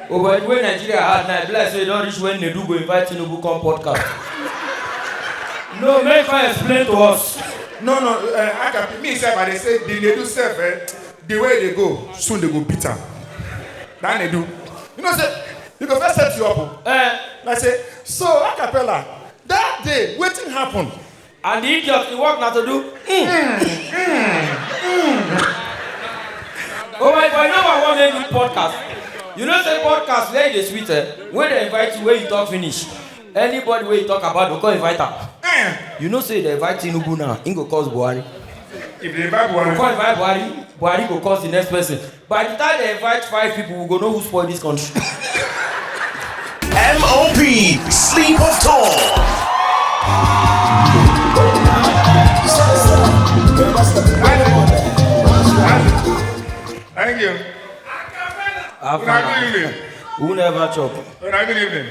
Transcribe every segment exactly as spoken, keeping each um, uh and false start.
Oh boy, the way Nigeria hard now, e be like say e don reach when Nedu go invite Tinubu come podcast. No, make her explain to us. No, no, uh, Akapi, me sef, I dey say the Nedu sef, eh, the way they go, soon they go beat am. That Nedu, you know say you go first set you up. Oh. Eh. I say, so Acapella, that day, wetin happen? And the idiot, the work na to do. Mm, mm, mm. Oh my boy, number one make good podcast. You know say podcast where you dey sweet, eh? When they invite you, where you talk finish. Anybody where you talk about, go come invite am. Eh. You know say they invite Tinubu now, he go cause Buhari. If they invite Buhari, come invite Buhari, Buhari go cause the next person. By the time they invite five people, we go know who spoil this country. M O P, sleep of talk. Thank you. Have fun. Good evening. Who never chop? Good evening.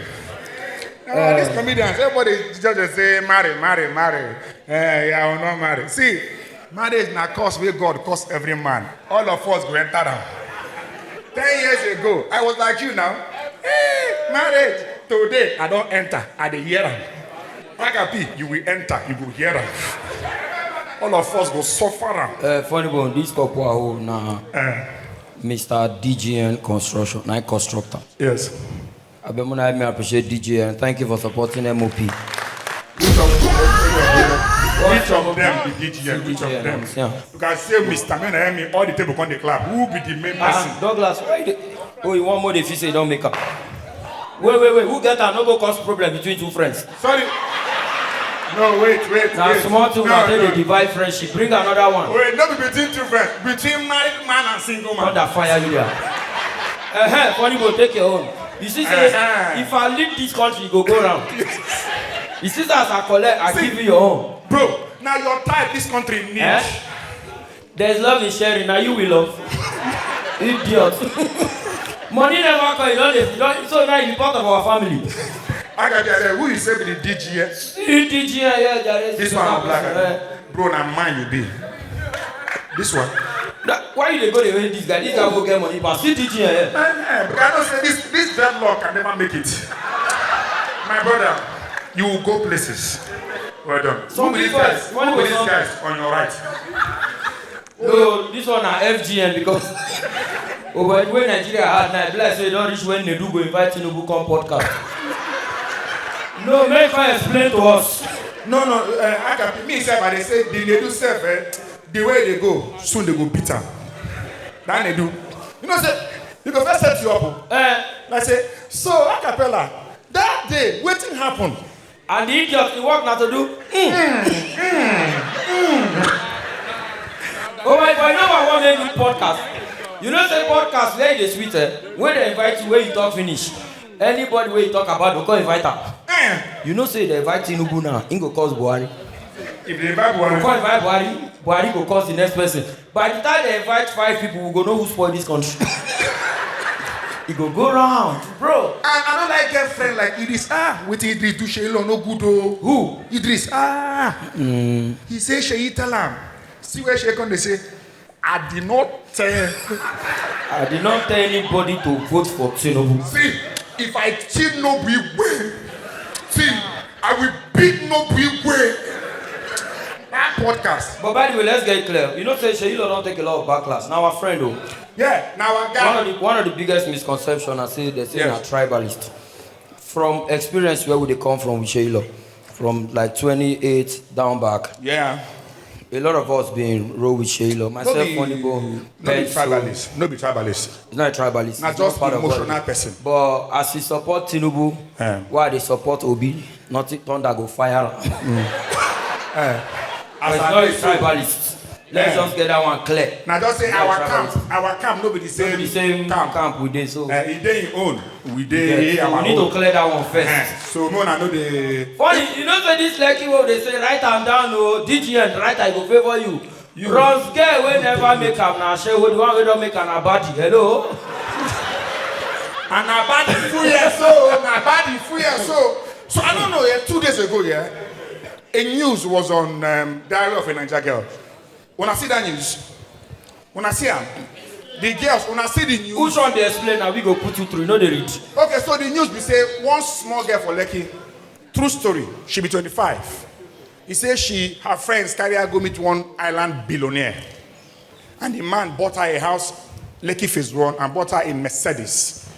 Uh, these comedians, everybody just dey say, "Marry, marry, marry." Eh, yeah, I will not marry. See, marriage na curse wey God curse every man. All of us go enter am. Ten years ago, I was like you now. Hey, marriage. Today, I don enter. I dey hear am. Akapi, you will enter. You go hear am. All of us go suffer am. Uh, funny bone, this couple I hold now. Eh. Mister D G N Construction, night constructor. Yes. Abemuna, help me appreciate D G N. Thank you for supporting M O P. Which of them be D G N? Which of them? Yeah. You can say, "Mister Men, I mean, all the table come dey clap." Who be the main person? Ah, Douglas, why you dey, oh, you want more dey feel say you don make am? Wait, wait, wait. Who get am? No go cause problem between two friends. Sorry. No, wait, wait, na wait. Small thing. No, una take no. Dey divide friendship. Bring another one. Wait, no be between two friends. Between married man and single man. Thunder fire you there. Uh-huh, funny bone, take your own. You see say, uh-huh, if I lead this country, you go go round. You see say as I collect, I see, give you your own. Bro, now your type this country need. Eh? There's love in sharing. Now you will love. Idiot. Money never come. You don't, you don't, so now you be part of our family. I got there. Who you say be the D G N? You D G N, yeah, Jare. This one, black guy. Bro, na man you be. This one. Why you dey go dey hate this guy? This guy go get money pass. See D G N, yeah. Eh, eh, because I know say this, this dreadlock can never make it. My brother, you will go places. Well done. Who be these guys? Who be these guys on your right? No, this one na F G N because oh boy, the way Nigeria hard now, e be like say e don reach when Nedu go invite Tinubu come podcast. No, make her explain to us. No, no, uh, Akapi, me sef, I dey say the Nedu sef, eh, the way they go, soon they go beat am. That Nedu, you know say you go first set you up. Oh. Eh. I say, so Acapella, that day, wetin happen? And the idiot, the work na to do. Mm, mm, mm. Oh my boy, number one make good podcast. You know say podcast where you dey sweet, eh? When they invite you, where you talk finish. Anybody where you talk about, go come invite am. Eh. You know say they invite Tinubu now, he go cause Buhari. If they invite Buhari, go come invite Buhari, Buhari go cause the next person. By the time they invite five people, we go know who spoil this country. E go go round, bro. I, I don't like girlfriend like Idris. Ah, wetin Idris do Sheyi Lor no good o. Who? Idris. Ah. Mm. He say Sheyi tell am. See where Sheyi come dey say, "I did not tell." I did not tell anybody to vote for Tinubu. See, if I Tinubu way, see, I will beat no way. That podcast. But by the way, let's get clear. You know say Sheyi Lor don take a lot of backlash. Now our friend, oh. Yeah, now our guy. One of the, one of the biggest misconception, I say they say, yeah, na tribalist. From experience where we dey come from with Sheyi Lor, from like twenty-eight down back. Yeah. A lot of us been roll with Sheyi Lor. Myself, no be, Funny Bone, no be Pencil. Tribalist. No be tribalist. It's not a tribalist. Not just part of emotional person. But as you support Tinubu, eh, why they support Obi? Nothing, thunder go fire. Mm. Eh. But it's not a tribalist. Let's just get that one clear. Now just say our camp, our camp no be the same, no be the same camp we dey so. Eh, e dey im own. We dey our own. We need to clear that one first. Eh, so no, na no dey. Funny, you know say this Lekki wey they say write am down, oh, D G N, write, I go favor you. You. Bros girl wey never make am na Ashewo, the one wey don make am na baddie. Hello? And na baddie full here so, na baddie full here so. So I don't know, yeah, two days ago, yeah, a news was on, um, Diary of a Naija Girl. Una see that news? Una see am? The girls, una see the news. Which one dey explain na we go put you through, no dey read. Okay, so the news be say one small girl for Lekki, true story, she be twenty-five. He say she, her friends carry her go meet one island billionaire. And the man bought her a house, Lekki Phase One, and bought her a Mercedes.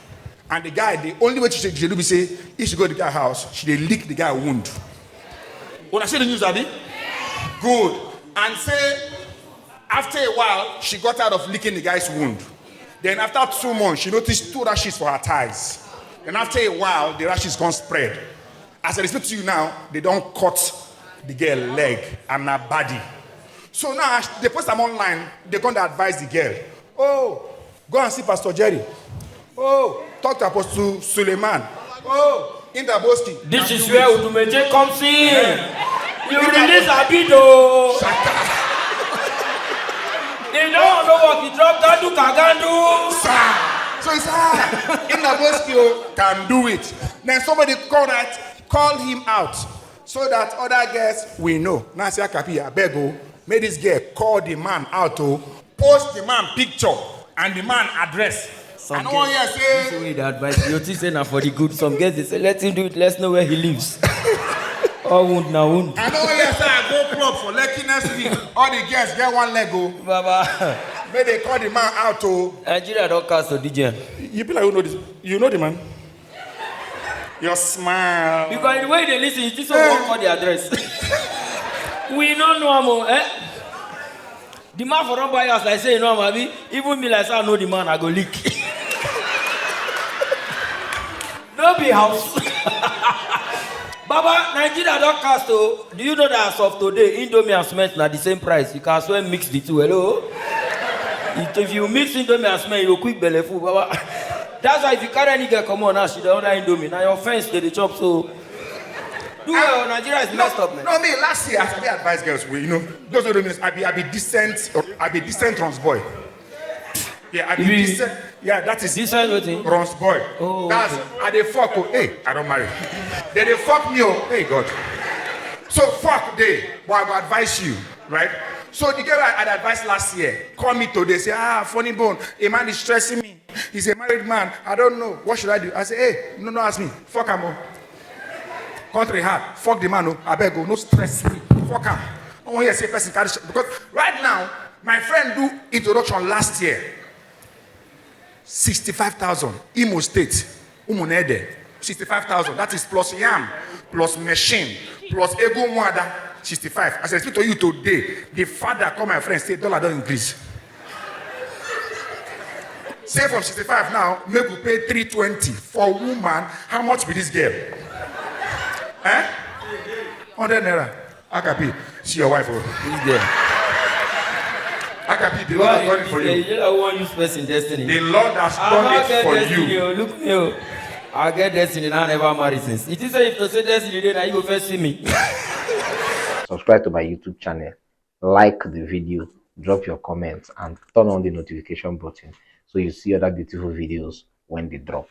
And the guy, the only way she, she do be say, if she go to the guy house, she dey lick the guy wound. Una see the news, abi? Good. And say, after a while, she got tired of licking the guy's wound. Then after two months, she noticed two rashes for her thighs. Then after a while, the rashes come spread. As I speak to you now, they don cut the girl leg and her body. So now, as they post am online, they come dey advise the girl. Oh, go and see Pastor Jerry. Oh, talk to Apostle Suleiman. Oh, Indaboski. This is where Udumeje comes in. You release Abido. He don't know what he drop Gandu Kagandu. Sir. So he said, ah, Indaboski o, can do it. Then somebody call that, call him out so that other girls will know. Now say, Akapi, abeg o, make this girl call the man out o, post the man picture and the man address. I no wan hear this say way dey advise you, you think say na for the good. Some girls dey say let him do it, let's know where he lives. All wound na wound. I no wan hear say I go club for Lekki next week. All the girls get one leg o. Baba, Make they call the man out o. Nigeria don cast o, D J. You be like you know this. You know the man. Your smile. Because the way you dey listen, you think say we wan call the address. We no know am o, eh? The man for don buy house like say you know am, abi? Even me like say I know the man, I go leak. No be house. Baba, Nigeria don cast o. Do you know that as of today, Indomie and cement na the same price? You can as well mix the two. Hello? If if you mix Indomie and cement, you go quick belle full, Baba. That's why if you carry any girl comot now, she dey order Indomie. Na your friends dey dey chop, so do well. Nigeria is messed up, man. No, me last year, as I dey advise girls, we, you know, those who don't know, I be, I be decent, I be decent runs boy. Yeah, I be You be decent. Yeah, that is This one wetin? Runs boy. Oh, That's okay. I dey fuck. Oh, hey, I don't marry. They dey fuck me. Oh, hey God. So fuck dey, but I go advise you, right? So the girl I, I advised last year call me today, say, ah, funny bone, a man is stressing me. He's a married man. I don't know. What should I do? I say, hey, no, no, ask me. Fuck am o. Country hard. Fuck the man o. Abeg o, no stress me. Fuck am. No wan hear say person carry sh-, because right now, my friend do introduction last year. Sixty-five thousand. Imo State. Umunede. Sixty-five thousand. That is plus yam, plus machine, plus ego nwada. Sixty-five. As I speak to you today, the father call my friend say dollar don increase. Say from sixty-five now, make we pay three twenty for woman. How much be this girl? Eh? Hundred naira. Akapi, see your wife. Oh. This girl. Akapi, the Lord has done it for you. You know, I wan use person destiny. The Lord has I done no it get for destiny you. O. Look me o. I get destiny now, I never marry since. It is say if to say destiny dey, na you go first see me. Subscribe to my YouTube channel, like the video, drop your comments, and turn on the notification button so you see other beautiful videos when they drop.